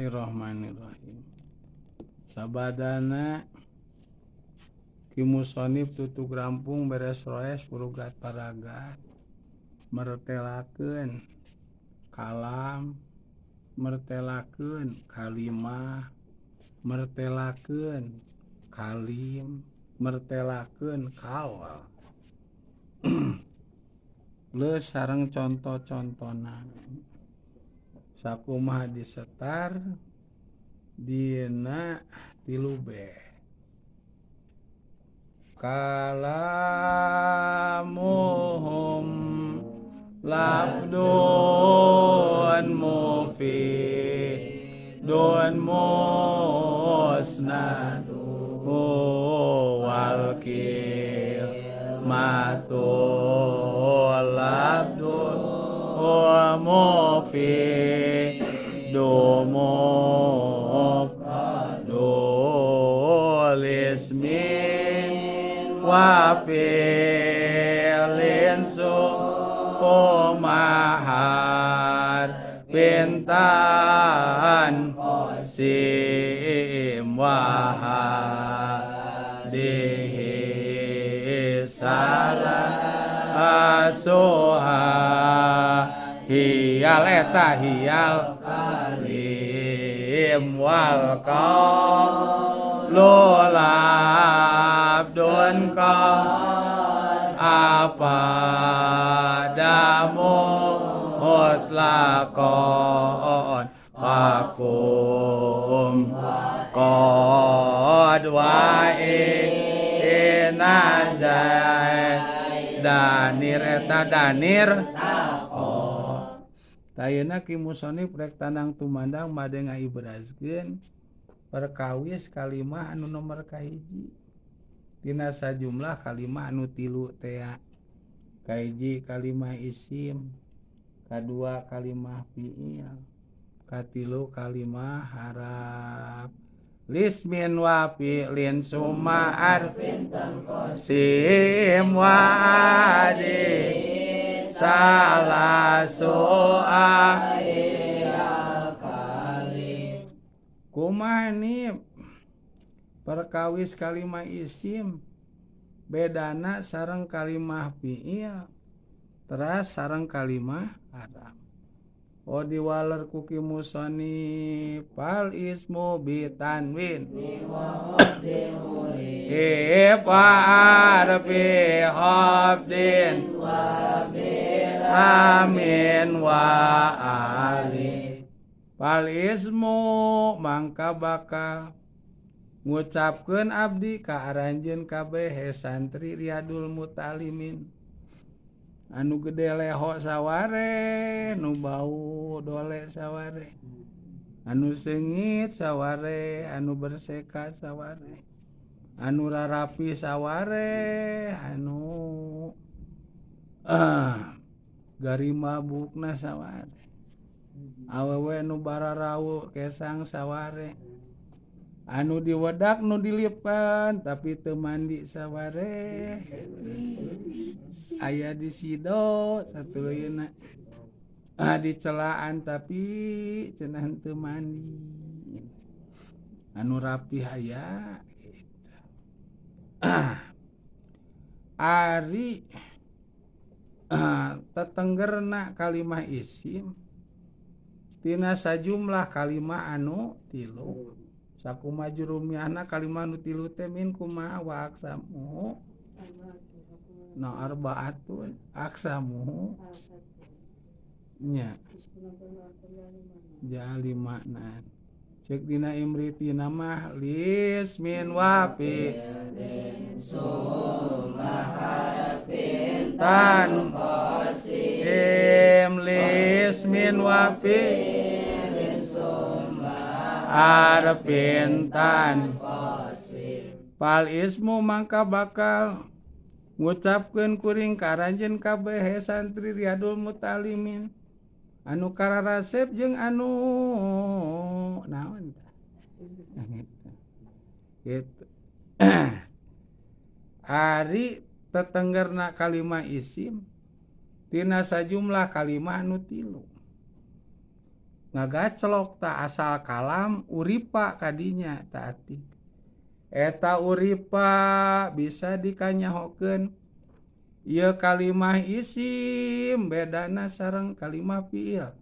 Bismillahirrahmanirrahim. Sabadana Ki Musonif tutug rampung beres roes purugat paragat mertelakeun kalam, mertelakeun kalimah, mertelakeun kalim, mertelakeun kawal. Leus sareng conto-contona sakumaha disetar dina 3B. Kalamuhum lafdun mufidun musnadu wal kilmatu labdun mufidu mufradul ismin wa fi'lin sukumahar pintan sim wahadihi salah asuha hiyal eta hiyal kalim wal qaulu labdun ka apa damu mutlaqon kakum qad wa inazai danir eta danir. Oh, tayena Ki Musonif rek tanang tumandang bade ngaibrazkeun perkawis kalimah anu nomor kahiji tina sajumlah kalimah anu tilu tea. Kahiji kalimah isim, kadua kalimah fiil, katilu kalimah harap. Lismin wa fi'lin summa arfin sim wa adi salah soa kumaha ni perkawis kalimah isim bedana sareng kalimah fi'il teras sareng kalimah harap. O diwaler ku Ki Musonif fal ismu bitanwin ifa arfi habdin amin wa ali. Fal ismu mangka bakal ngucapkeun abdi ka aranjeun kabeh santri Riyadul Mutalimin anu gede leho saware, nu bau dole saware, anu seungit saware, anu berseka saware, anu rarapi saware, anu gari mabukna saware, awewe nu bararawu kesang saware, anu diwedak nu dilipan tapi teu mandi saware, aya di sido satuluyna dicelaan tapi cenah teu mandi, anu rapi aya gitu. Ari tetenggerna kalimah isim tina sajumlah kalimah anu tilu. Sakumaha jurumiahna kalimah anu tilu teh min kumaha wa aksamu na arbaatun aksamu nya jali makna cek dina imritina mah lismin wafi summa harfin tan im lismin wafi harfin tan fal ismu mangka bakal ngucapkeun kuring ka aranjeun kabeh santri Riyadul Mutalimin anu kararasep jeung anu naon tah gitu. Ari tetenggerna kalimah isim tina sajumlah kalimah anu tilu. Ngagacelok tak asal kalam uripa kadinya taati. Eta uripa bisa dikanyahokeun. Ieu kalimah isim bedana sareng kalimah fiil.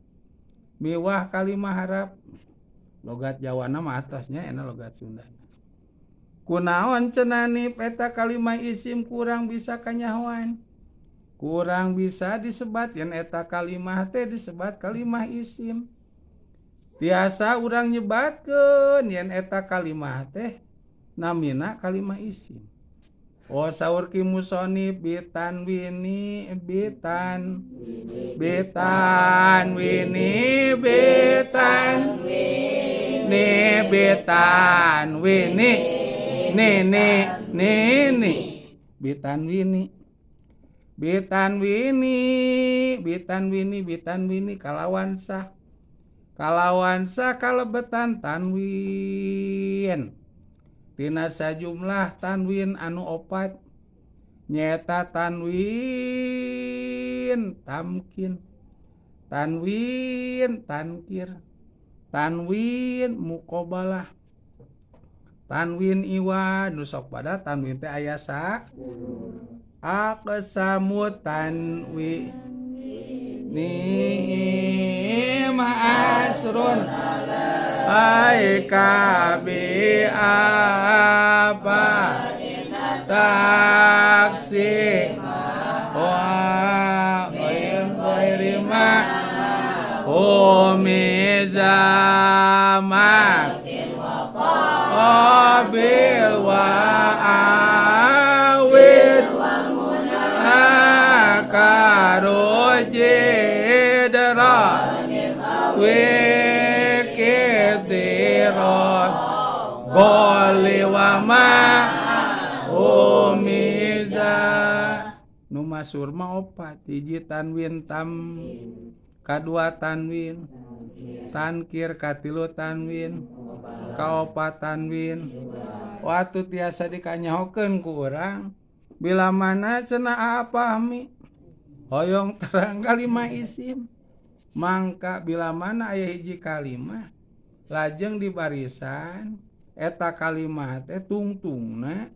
Miwah kalimah harap. Logat Jawana mah atasnya enak logat Sunda. Kunaon cenah nip eta kalimah isim kurang bisa kanyahoan. Kurang bisa disebat yen eta kalimah teh disebat kalimah isim. Tiasa urang nyebatkeun yen eta kalimah teh namina kalimah isim. Oh saur ki musonif bitan wini bitan bitan wini bitan ni bitan wini ni ni ni ni bitan wini bitan wini bitan wini bitan wini kalawan sah kalawan sah kalebetan tanwin. Tina sajumlah tanwin anu opat nyaeta tanwin tamkin, tanwin tankir, tanwin muqabalah, tanwin iwa nu sok pada tanwin teh aya sa aqsamu tanwi ni ma'asrun ai kabi apa taksi wa ghairi ma umizama qabil wa awid akarujidra goli wama umiza nu masur mah opat hiji tanwin tam kadua tanwin tankir katilu tanwin kaopat tanwin waktu tiasa dikanyahokeun ku urang bila mana cenah apahmi hoyong terang kalimah isim mangka bila mana aya hiji kalimah lajeng di barisan eta kalimah teh tungtungna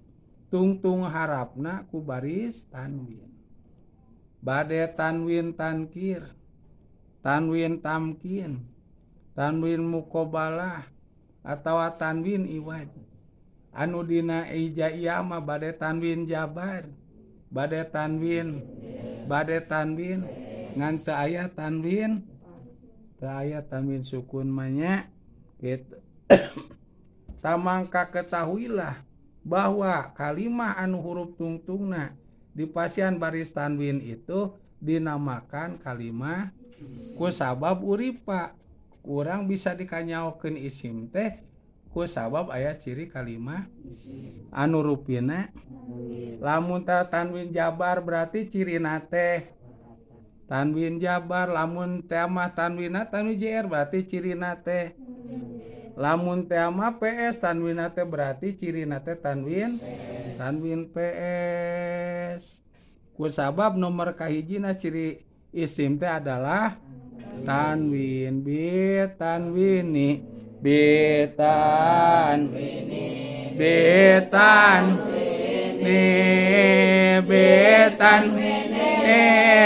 tungtung harapna ku baris tanwin bade tanwin tankir tanwin tamkin tanwin muqabalah atawa tanwin iwad anu dina hijaiyah mah bade tanwin jabar bade tanwin ngan teu aya tanwin teu aya tanwin sukun mah nya gitu. Tamangka ketahuilah bahwa kalimah anu huruf tungtungna di pasian baris tanwin itu dinamakan kalimah ku sabab uripa. Kurang bisa dikanyaokeun isim teh ku sabab aya ciri kalimah anu rupina. Lamun teh tanwin jabar berarti cirina teh tanwin jabar, lamun teh mah tanwinna tanwin jr berarti cirina teh. Lamun teh mah PS tanwinna teh berarti cirina teh tanwin tanwin PS. Ku sabab nomor kahijina ciri isim teh adalah tanwin bi tanwini bi tanwini bi tanwini bi tanwini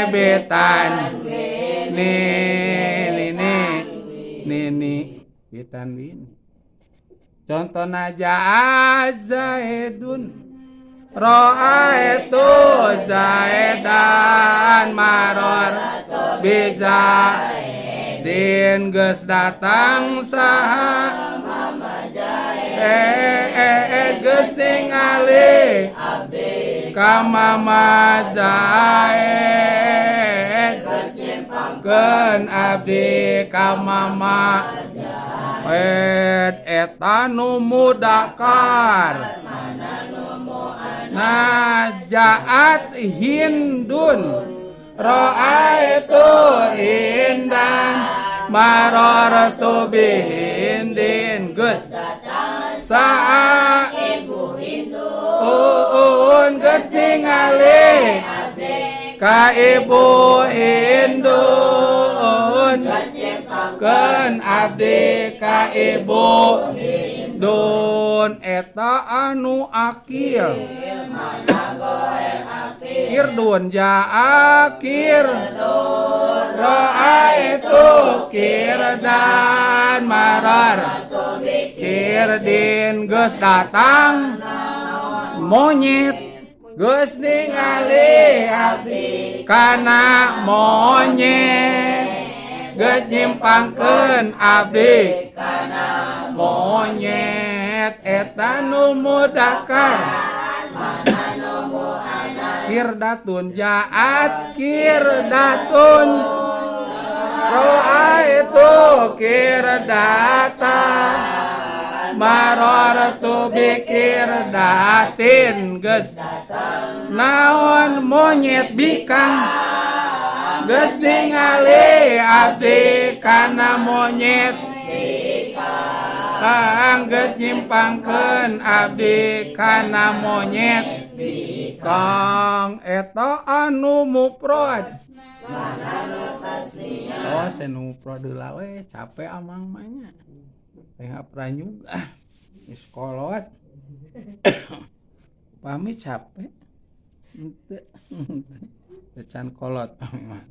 bi tanwini ni ni ni bi tanwini. Contohna jaa Zaidun ra'aitu Zaidan maror bisa din geus datang saha geus ningali ka Mama Zaid keun abdi ka Mama Zaid eta nu mudakar najaat Hindun ra'aitu Hindan marartu bihindin geus saa ibu Hindun geus ningali ka ibu Hindun Keun abdi ka ibu Hindun eta anu akil Kirdun jaakir Ra'aitu kirdan marar Kirdin geus datang monyet geus ningali abdi kana monyet geus nyimpangkeun abdi kana monyet eta nu mudakar Kirdatun jaat kirdatun Ra'aitu kirdata marartu bikirdatin geus naon monyet bikang geus ningali abdi kana monyet bikang geus nyimpangkeun abdi kana monyet bikang eta anu mufrad. Oh, saya mufrad heula we, capek amang mah nya. Teh pranyug ah, geus kolot. Pami capek. Henteu. Teu can kolot pami mah.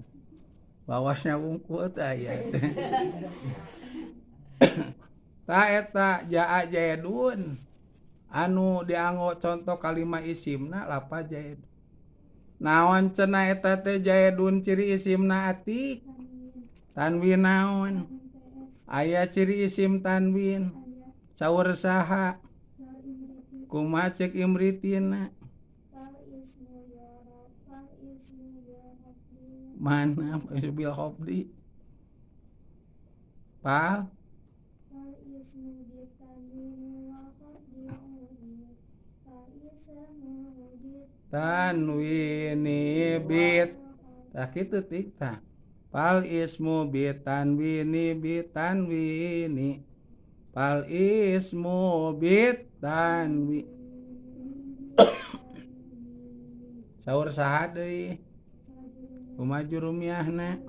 Bawasnya wungkul teh aya teh. Ta eta jaa jaedun. Anu dianggo contoh kalima isimna lapa jaedun. Naon cenah eta teh jaedun ciri isimna atik? Tanwin naon? Aya ciri isim tanwin. Saur saha? Kumaha ceuk imritina? Mana bil khofdi? Pal? Tanwini bit. Tah kitu tik tah. Pal ismu bitanwini bitanwini. Pal ismu bitanwi. Saur saha deui? Kumaha jurumiahna?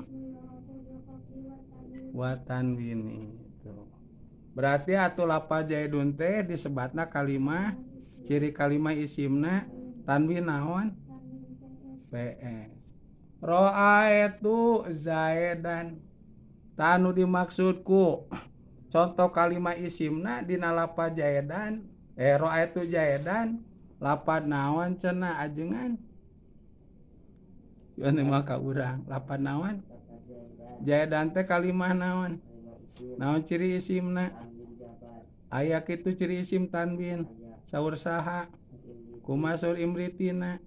Wa tanwini. Tuh. Berarti atuh lafal jaidun teh disebatna kalimah ciri kalimah isimna tanwin naon? PS. Ra'aitu zaidan. Tanu dimaksudku contoh kalimah isimna dina lafal jaidan, ra'aitu jaidan lapad naon cenah ajengan? Ieu mah ka urang lapad naon? Jaidan teh kalimah naon? Naon ciri isimna? Aya kitu ciri isim tanwin. Saur saha? Kumaha saur imritina?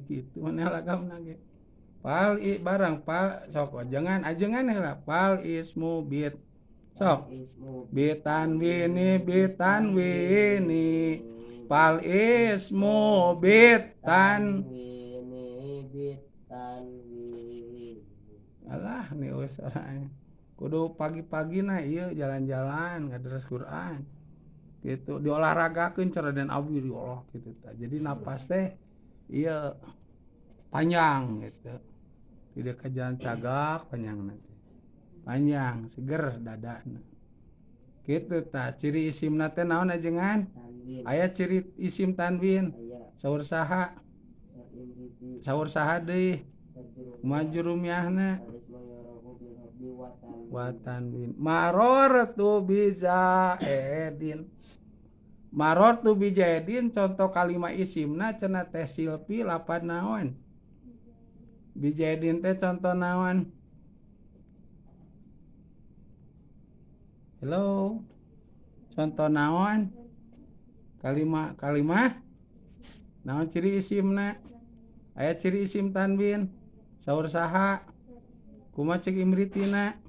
Kitu mana lagamna ge. Pal i barang pal sok jangan ajengan heula pal ismu bit. Sok bitanwini bitanwini pal ismu bitan bitanwini. Alah nih orangnya. Kudu pagi-pagi nah ieu jalan-jalan ngaderes Quran. Gitu diolahragakeun cara den abdi diolah gitu tah. Jadi napas teh ieu panjang gitu. Tidak ke jalan cagak panjang nanti. Panjang, seger dadana. Gitu tah ciri isimna teh naon ajengan? Aya ciri isim tanwin. Saur saha? Saur saha deui? Kumaha jurumiahna? Wa tanwin. Marartu bizaidin. Marartu bizaidin contoh kalima isimna cenah teh silpi lapad naon? Bizaidin teh contoh naon? Halo. Contoh naon? Kalimah kalimah naon ciri isimna? Aya ciri isim tanwin. Saur saha? Kumaha ceuk imritina?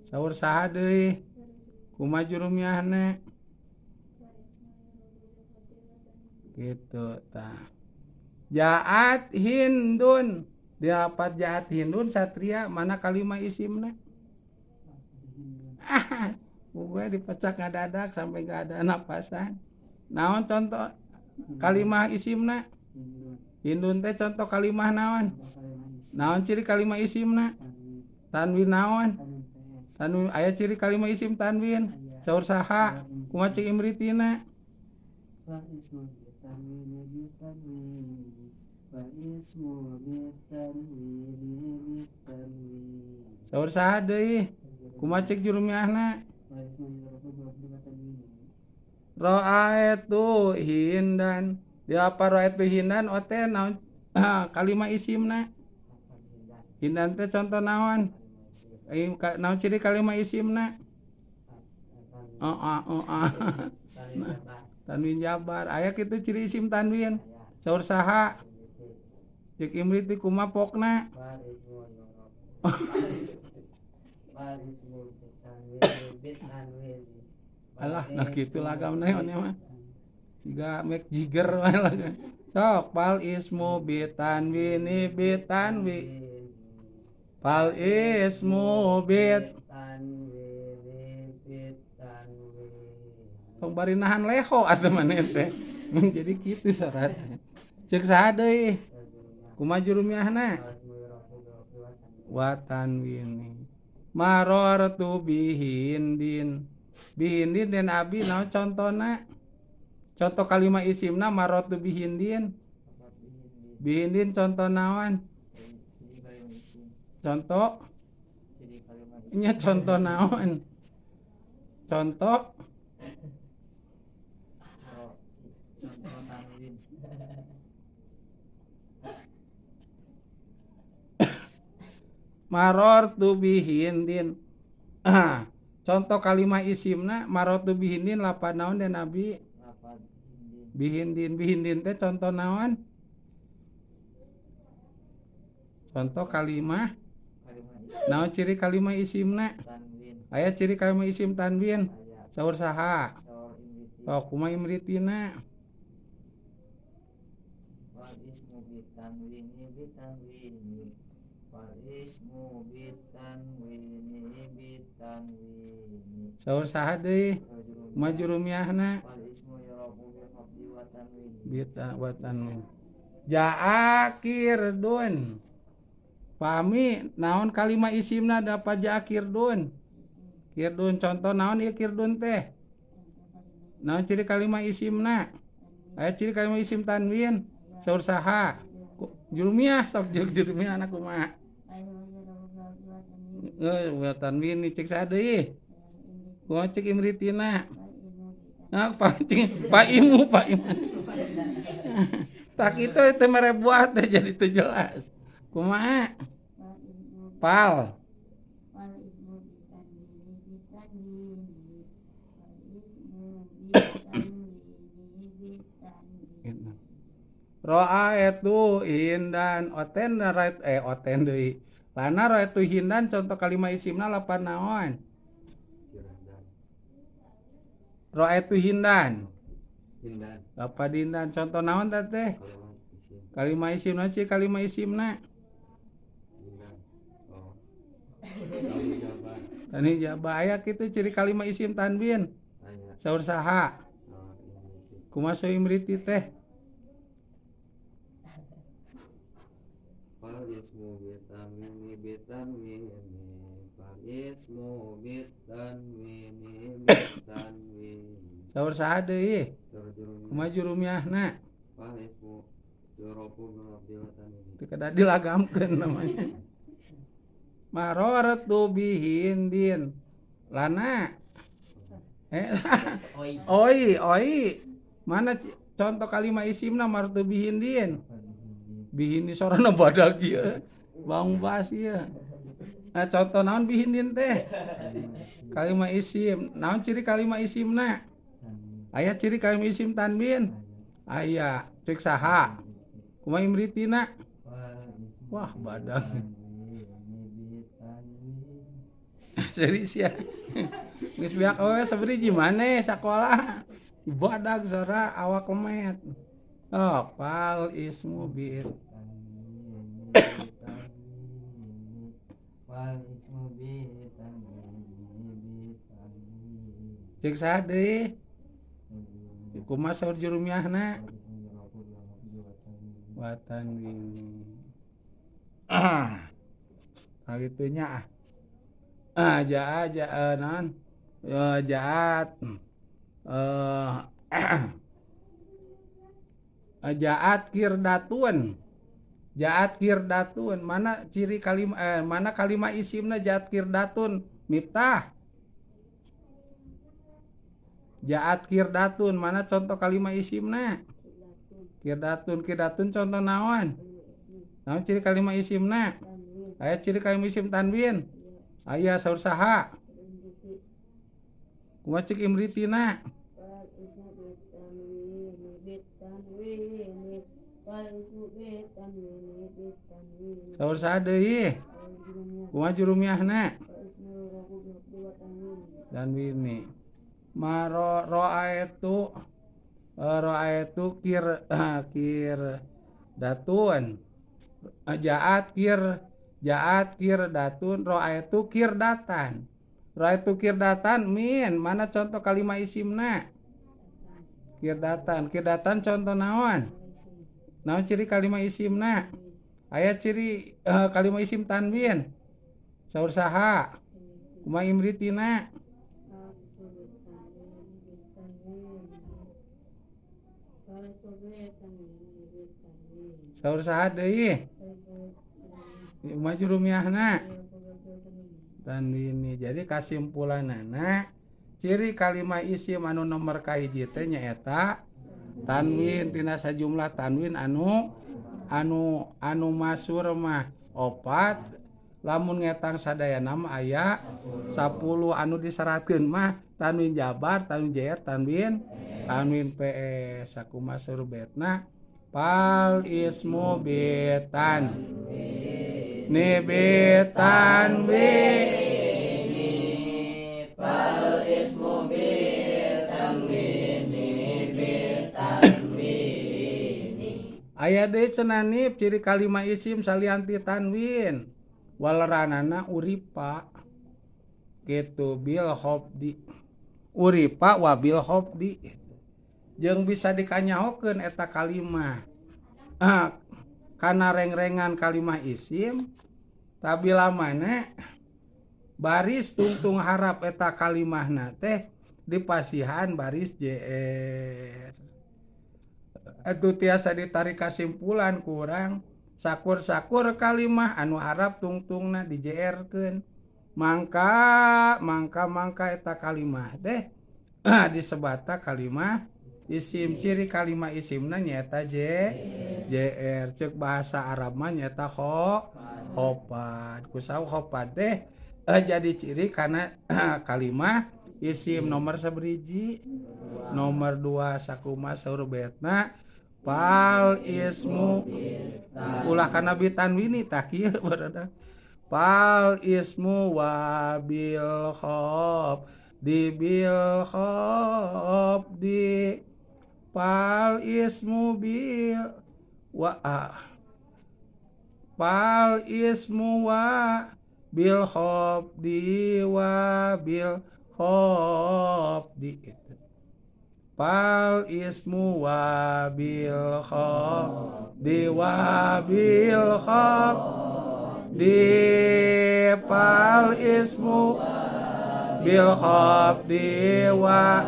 Saur saha deui? Kumaha jurumiahna? Gitu tah. Jaat Hindun. Dilapat jaat Hindun satria mana kalimah isimna? Gue dipecak ngadadak sampai gak ada napasan. Naon contoh kalimah isimna? Hindun teh contoh kalimah naon? Naon ciri kalimah isimna? Tanwin naon? Tanwin aya ciri kalimah isim tanwin. Saur saha? Kumaha cek imritina? Saur saha deui? Kumaha cek jurumiahna? Ra'aitu hindan. Di apa ra'aitu hindan ote naon kalimah isimna? Hindan teh contoh naon? Naon ciri kalimah isimna? Tanwin jabar. Aya kitu ciri isim tanwin. Saur saha? Cek imriti kumaha pokna? Alah, nah kitu lagamna mah. Siga mek jiger wae laga. Sok pal ismu bitanwini bitanwi. Pal ismu bit tanwini bitanwi. Tong bari nahan leho atuh maneh teh. Mun jadi kitu syaratna. Ceuk saha deui? Kumaha jurumiahna? Wa tanwini. Marartu bihindin. Bihindin den abi naon contona? Contoh kalimah isimna marartu bihindin. Bihindin contoh naon? Contoh nya contoh naon? Contoh marartu bihindin. Contoh kalimah isimna marartu bihindin lapan naon den abi? Bihindin. Bihindin teh contoh naon? Contoh kalimah naon ciri kalimah isimna? Aya ciri kalimah isim tanwin. Saur saha? Oh, kumaha imritina? Wal ismu bitanwini bitanwini. Wal ismu bitanwini bitanwini. Saur saha deui? Kumaha jurumiahna? Wal ismu yurabu bil khafdi wa tanwini. Bita wa tanwin. Jaa kirdun. Pami naon kalimah isimna dapat jaa kirdun? Kirdun contoh naon ieu kirdun teh? Naon ciri kalimah isimna? Aya ciri kalimah isim tanwin. Saur saha? Jurumiah sok jurumiah anak kumaha? Wa tanwin cek saha deui? Kumaha cek imritina? Nah, Pak Imu, Pak Imu. Tak itu teh mere buah teh jadi teu jelas. Kumaha? Pal. Ra'aitu hindan oten rait oten deui. Lana ra'aitu hindan contoh kalimah isimna lapan naon? Ra'aitu hindan. Hindan. Lapan hindan contoh naon teh teh? Kalimah isimna ciri kalimah isimna. Oh. Tani jabah aya kitu ciri kalimah isim tanwin. Saur saha? Kumaha imriti teh? Fal ismu bitanwini bitanwini. Fal ismu bitanwini bitanwini. Saur saha deui? Kumaha jurumiahna? Fal ismu yurabu bil khafdi wa tanwini. Teu kada dilagamkeun namanya. Marartu bihindin. Lana. Oi, oi. Mana contoh kalimah isimna marartu bihindin? Bihindi sorana badag ieu. Bang bas ieu. Nah, contoh naon bihindin teh? Kalimah isim. Naon ciri kalimah isimna? Aya ciri kalimah isim tanwin? Aya. Cek saha? Kumaha imritina? Wah, badag. Serius ya. Geus biak we saberi maneh sakola. Badag sora awak lemet. Oh, pal ismu bit. Wal ismu bitanwini bitanwini. Cek saha deui? Kumaha saur jurumiahna? Wa tanwini. Ah. Kitu nya ah. Jaa jaa naon? Jaat. Jaat kirdatun. Jaat kirdatun. Mana ciri kalima mana kalima isimna jaat kirdatun? Miftah. Jaat kirdatun, mana contoh kalima isimna? Kirdatun, kirdatun contoh naon? Naon ciri kalima isimna? Aya ciri kalima isim tanwin. Aya saur saha? Kumaha cik imritina? Saur saha deui? Kumaha jurumiahna? Tanwini. Maro roaetu roaetu kir kir datun jaat kir datun roaetu kir datan roaetu kir datan min mana contoh kalima isimna? Kirdatan, kirdatan contoh naon? Naon ciri kalima isimna? Aya ciri kalima isim tanwin. Saur saha? Kumaha imritina? Saur saha deui? Kumaha jurumiahna? Tanwini. Jadi kasimpulanana ciri kalima isim anu nomor kahiji teh nyaeta tanwin tina sajumlah tanwin anu anu anu masur mah opat, lamun ngetang sadayana mah aya 10 anu diseratkeun mah tanwin jabar, tanwin jer, tanwin tanwin PS. Sakumaha saur betna? Pal ismu bitan ni bitan wi pal ismu bitan wi bitan wi. Aya deui cenah nip ciri kalima isim salianti tanwin waleranana uripa kitu bil khofdi uripa wabil khofdi jeung bisa dikanyahokeun eta kalimah kana rengrengan kalimah isim tabila mana baris tungtung harap eta kalimahna teh dipasihan baris JR. Atuh tiasa ditarik kasimpulan kurang sakur-sakur kalimah anu harap tungtungna di JR-keun mangka mangka mangka eta kalimah teh disebata kalimah isim. Ciri kalimah isimna nyaeta J JR. Ceuk bahasa Arab mah nyaeta khofad. Kusau khofad teh jadi ciri karena kalimah isim nomor sabriji nomor 2. Sakumaha saur betna? Pal ismu ulah kana bitanwini tah kieu barudak. Pal ismu wabil khof di bil khof di pal ismu bil wa pal ismu wa bil khof di wa bil khof di itu. Pal ismu wa bil khof di wa bil khof di pal ismu bil khof di wa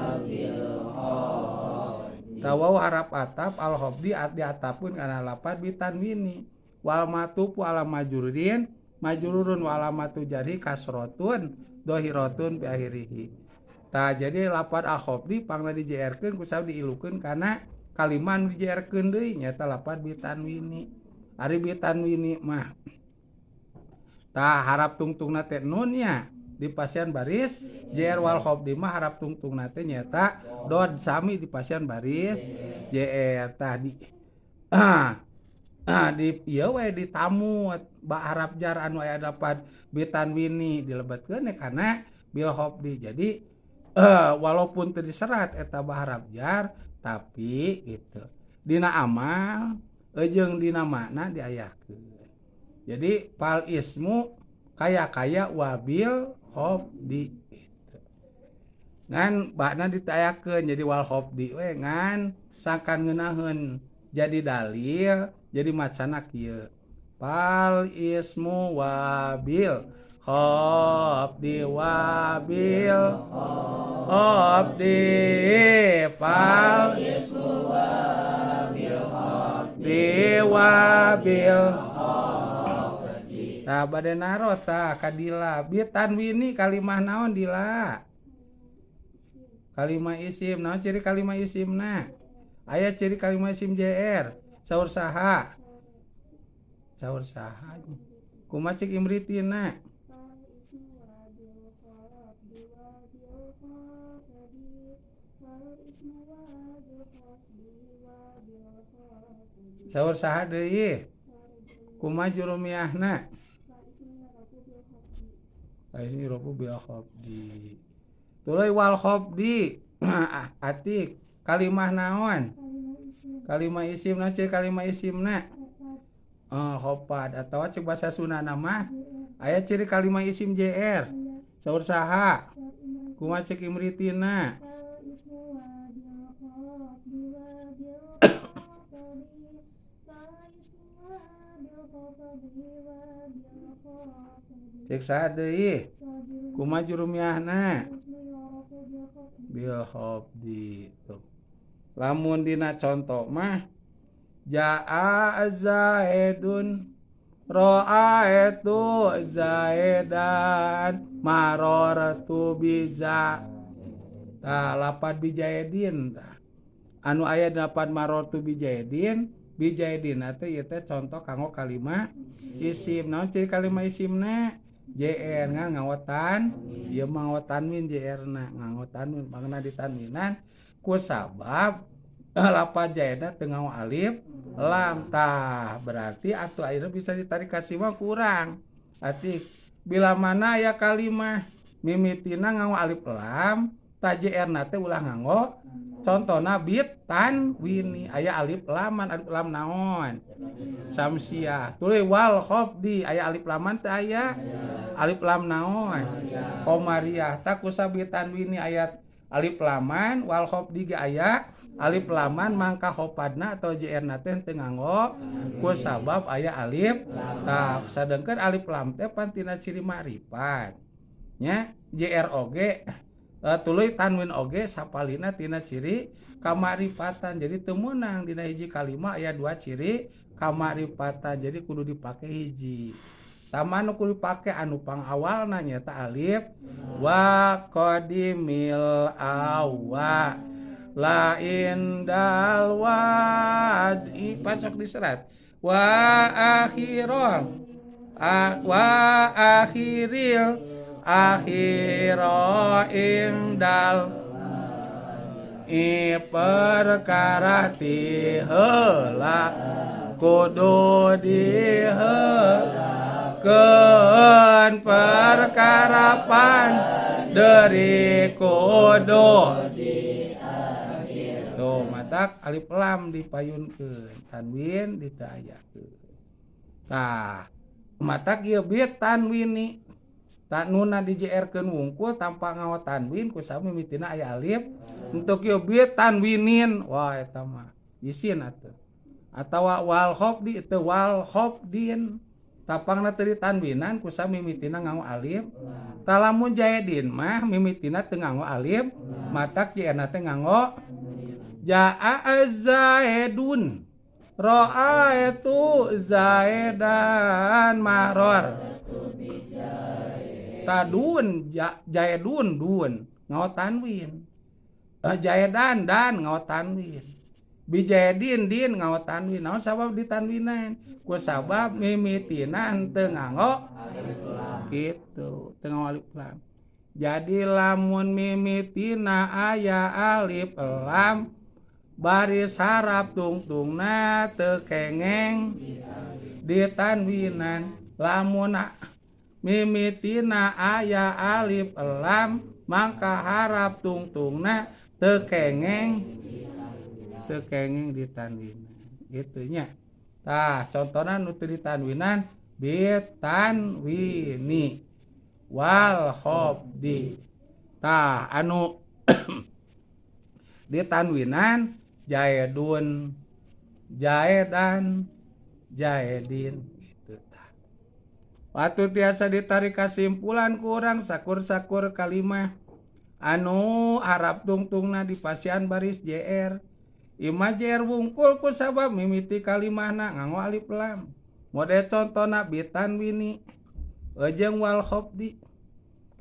tawau harap atap al khofdi at diatapun kana lapad bitanwini wal matupu ala majrurin majrurun wa alamatu jari kasrotun dohirotun bi akhirihi. Tah jadi lapad al khofdi pangna di JR-keun ku saur diilukeun kana kalimah nu di JR-keun deui nyaeta lapad bitanwini. Ari bitanwini mah tah harap tungtungna teh nun nya di pasian baris JR wal khofdi mah harap tungtungna teh nyaeta dod sami di pasian baris JR. Tah di di ieu we ditamu ba harap jar anu aya dapat bitanwini dilebetkeun kana bil khofdi. Jadi walaupun teu diserat eta ba harap jar tapi gitu dina amal jeung dina makna diayahkeun. Jadi pal ismu kaya-kaya wabil khofdi gitu. Ngan bakna ditayakeun jadi wal khofdi we ngan sangkan ngeunaheun jadi dalil jadi macana kieu. Fal ismu wabil khofdi wabil khofdi fal ismu wabil khofdi wabil khofdi. Tah bade naro tah kadila bi tanwini kalimah naon dila? Kalimah isim. Naon ciri kalimah isimna? Aya ciri kalimah isim JR. Saur saha? Saur saha? Kumaha cek imritina? Saur saha deui? Kumaha jurumiahna? Ismi robu bil khofdi. Tuluy wal khofdi. Atik kalimah naon? Kalimah isim. Naon ciri kalimah isimna? Khofad atawa cek bahasa Sundana mah aya ciri kalimah isim JR. Saur saha? Kumaha cek imritina? Cek saha deui? Kumaha jurumiahna? Bil khofdi. Tuh. Lamun dina contoh mah jaa zaidun ra'aitu zaidan marartu biza. Tah lapad bijaidin tah. Anu aya lapad marartu bijaidin, bijaidin teh ieu teh contoh kanggo kalimah isim. Naon ciri kalimah isimna? JR ngan ngawotan, ieu mah ngawo tanwin JR na, nganggo tanwin mangna ditanwinan ku sabab lapad jaidna teu nganggo alif lam. Tah berarti atuh ayeuna bisa ditarik ka sima kurang. Atik bila mana aya kalimah mimitina nganggo alif lam, ta JR na teh ulah nganggo. Contona bit tanwini aya alif laman, alif lam naon? Samsiah. Tuluy wal khofdi aya alif laman teu aya? Alif lam naon? Komariah. Ta kusa bit tanwini aya alif laman, wal khofdi ge aya alif laman, mangka khofadna atau JR na teh teu nganggo ku sabab aya alif. Tah sadengkeun alif lam teh pan tina ciri ma'rifat. Nya JR oge tuluy tanwin oge sapalina tina ciri kamarifatan. Jadi teu meunang dina hiji kalimah aya dua ciri kamarifatan, jadi kudu dipake hiji. Tama nu kudu dipake anu pangawalna nyaeta alif wa qadimil awa la indal wadi pacok diserat wa akhirul wa akhiril akhiro indal i perkara ti heula kudu diheulakeun perkara pan dari kudu diakhir. Tuh matak alif lam dipayunkeun tanwin ditayakeun. Tah matak ieu bit tanwini tak nuna di JR keun wungkul tanpa ngawa tanwin ku sabab mimitina aya alif untuk ieu bit tanwinin. Wah eta mah isin atuh. Atawa wal khofdi teu wal khofdin tapangna teu ditanwinan ku sabab mimitina nganggo alif. Tah lamun jaidin mah mimitina teu nganggo alif, matak JR na teh nganggo jaa zaidun ra'aitu zaidan maror. Tadun jaidun dun ngao tanwin, jaidan dan ngao tanwin, bijaidin din ngao tanwin. Naon sabab ditanwinan? Ku sabab mimitina teu nganggo alif lam kitu, teu nganggo alif lam. Jadi lamun mimitina aya alif lam baris harap tungtungna teu kengeng ditanwinan. Lamun mimitina aya alif lam mangka harap tungtungna teu kengeng ditanwinan gitu nya. Tah contona nu teu ditanwinan bitanwini wal khofdi. Tah anu Ditanwinan jaedun jaedan jaedin gitu tah. Waktu tiasa ditarik kasimpulan kurang sakur-sakur kalimah anu harap tungtungna di pasian baris JR. Ima JR wungkul ku sabab mimiti kalimahna nganggo alif lam. Mode contona bitanwini jeung wal khofdi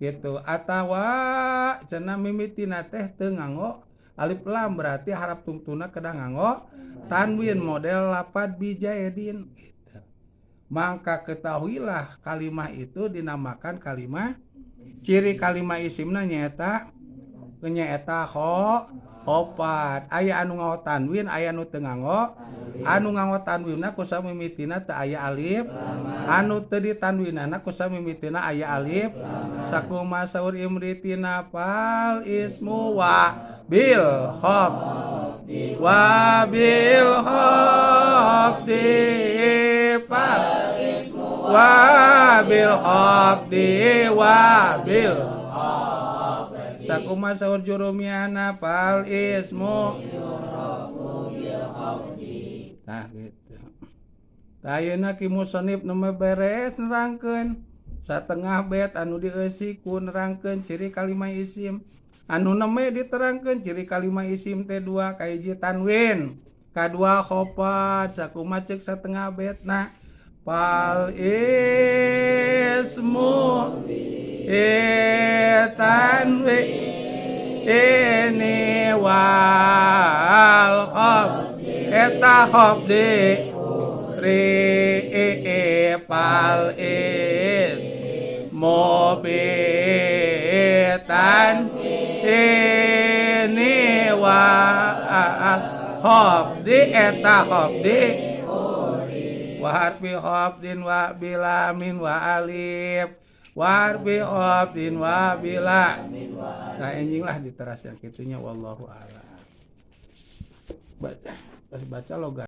gitu atawa cenah mimitina teh teu nganggo alif lam berarti harap tungtuna kedah nganggo tanwin model lapad bijaedin gitu. Maka ketahuilah kalimah itu dinamakan kalimah ciri kalimah isimna nyaeta opat aya anu nganggo tanwin aya anu teu nganggo anu nganggo tanwinna ku samimitina teu aya alif anu teu ditanwinana ku samimitina aya alif sakumaha saur imritina fal ismu wa bil khob wa bil khobdi fal wa bil khobdi wa bil sakumaha saur jurumiana fal ismu tah gitu. Tah ayeuna ki musonif nu beres nerangkeun satengah bait anu dieusi ku nerangkeun ciri kalimah isim. Anu neme diterangkeun ciri kalimah isim teh dua kahiji tanwin, kadua khofat sakumaha ceuk satengah baitna fal ismu tanwin ini wal khof eta khofdi ri fal ismu bitan ini wal khofdi eta khofdi wa harfi khofdin wa bilamin wa alif wa harfi khofdin wa bila. Nah enjing lah diteras yang kitunya wallahu a'lam. Baca logat.